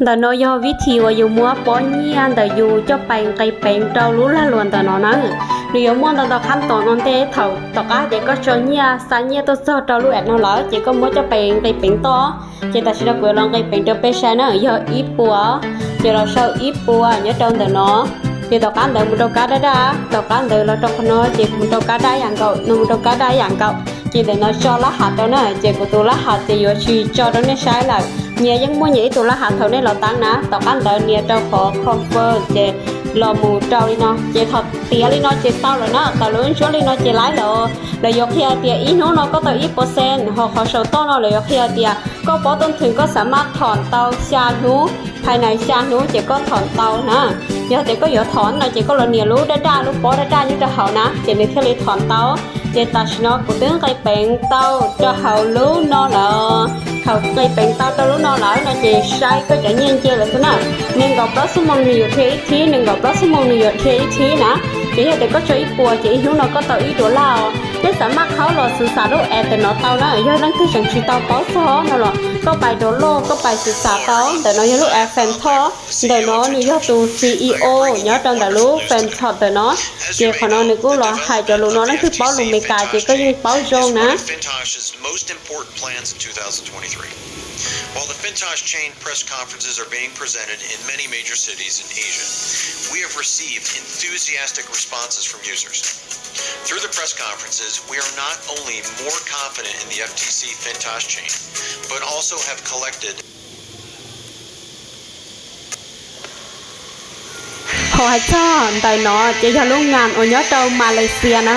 Ntawm no yog vib thim uas yus muab pob nyiaj ntawm yus coj pais nqis peev rau lub lag luam ntawm no na. Nws yuav muaj ntau ntau qhab tom no ntej, thaum tom qab tias koj tso nyiaj xa nyiaj tuaj txog rau lub app no lawm ces koj muab coj pais nqis peev toj. Ces tam sim no kuv yuav los nqis peev rau peb saib na, yog ib puas, ces los sau ib puas nyob rau ntawm no. Ces tom qab ntawd mus rau kab daj daj, tom qab ntawd los rau qhov no ces mus rau kab daj yam nkaus, no mus rau kab daj yam nkaus. Ces ntawm no tso lab hav rau na, ces kuv tus lab hav ces yuav tsis tso rau nej saib lawm. Nyias yeej muaj nyias ib tug lab hav thaum nej los tab na. Tom qab ntawd nias rau qhov confirm ces los mus rau li no, ces thaum tiav li no ces tau lawm na, tau lub ntsuab li no ces laib lawm. Lawv yuav qhia tias ib hnub no koj tau ib percent, ho qhov saum toj no lawv yuav qhia tias koj pob tooj thwm koj xav maj thom tau xya hnub, phais nais xya hnub ces koj thom tau na. Yog tias koj yuav thom no ces koj los nias lub daj daj, lub pob daj daj nyob rau hauv na, ces nws thiaj li thom tau. Ces tam sim no kuv twb nqis peev tau rau hauv lub no lawm. Thaum nqis peev tau rau lub no lawm no ces saib koj cov nyiaj nce lawm xwb na. Nees nkaum plaub xuab moos nws yuav dhia ib thib, nees nkaum plaub xuab moos nws yuav dhia ib thib na. Ces yog tias koj tso ib puas ces ib hnub no koj tau ib duas laj os. Nej xav maj qhaub los xwv xam lub app ntawm no tau na, yog leej twg tseem tsis tau paub txog no los koj pais download, koj pais xwv xam tau. Ntawm no yog lub app Fantom, ntawm no nws yog tus C E O nyob rau ntawm lub Fantom ntawm no. Ces qhov no nws kuj los hais cov lus no, leej twg paub lus Meskas ces koj yeej paub zoo na. While the Fintosh chain press conferences are being presented in many major cities in Asia, we have received enthusiastic responses from users. Through the press conferences, we are not only more confident in the F T C Fintosh chain, but also have collected Ho hais txog ntawm no ces yog lub ngas uas nyob rau Malaysia na,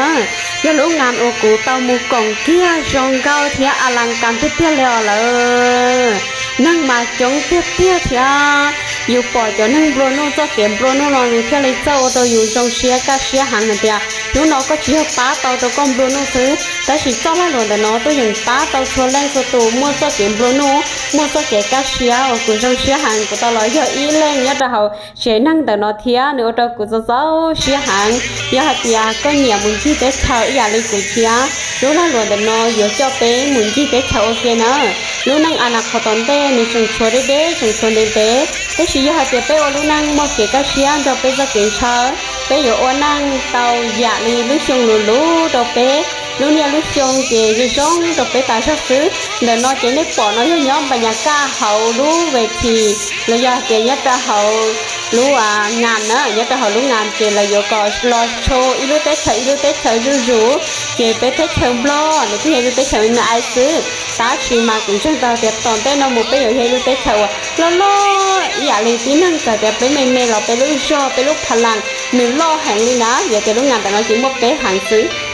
yog lub ngas uas kuv tau mus koom kiag zoo nkauj thiab a las kas tiag tiag li os lawm. Neeg mas coob tiag tiag thiab. Yus pom cov neeg nplua nuj txoj kev nplua nuj no nws thiaj li txawj ua rau yus zoo siab kaj siab heev hais tias hnub no koj tsis yog pab tau rau koj nplua nuj xwb, tab sis txoj lag luam ntawm no tuaj yeem pab tau txhua leej txhua tus muaj txoj kev nplua nuj, muaj txoj kev kaj siab uas kuv zoo siab heev. Kuv tau los yog ib leeg nyob rau hauv tsev neeg ntawm no thiab nws ua rau kuv txaus txaus siab heev. Yog hais tias koj nyiam mus ncig teb chaws ib yam li kuv thiab, lub lag luam ntawm no yuav coj peb mus ncig teb chaws ua ke na. Lub neej a nas khov tom ntej nws tseem tshuav deb deb, tseem tshuav ntev ntev, tab sis yog hais tias peb ua lub neej muaj kev kaj siab nrog peb txoj kev ntshaw, peb yuav ua neej tau yam li lub xyoo luv luv rau peb. Lub niaj lub xyoo ces zoo zoo rau peb tas zog xwb. Ntawm no ces nej pom no yog nyob npa nyas kaj hauv lub ves thim los yog hais tias nyob rau hauv lub ngas na, nyob rau hauv lub ngas ces lawv yuav kom los tsho ib lub teb chaws ib lub teb chaws zuj zus. Ces peb teb chaws Nplog nws kuj yog ib lub teb chaws me me xwb, tab sis mas kuv ntseeg tau tias tom ntej no mus peb yuav yog ib lub teb chaws uas loj loj ib yam li tib neeg txawm tias peb me me los peb lub zog peb lub pha las nws loj heev li na. Yog tias lub ngas ntawm no ces muaj peb heev xwb.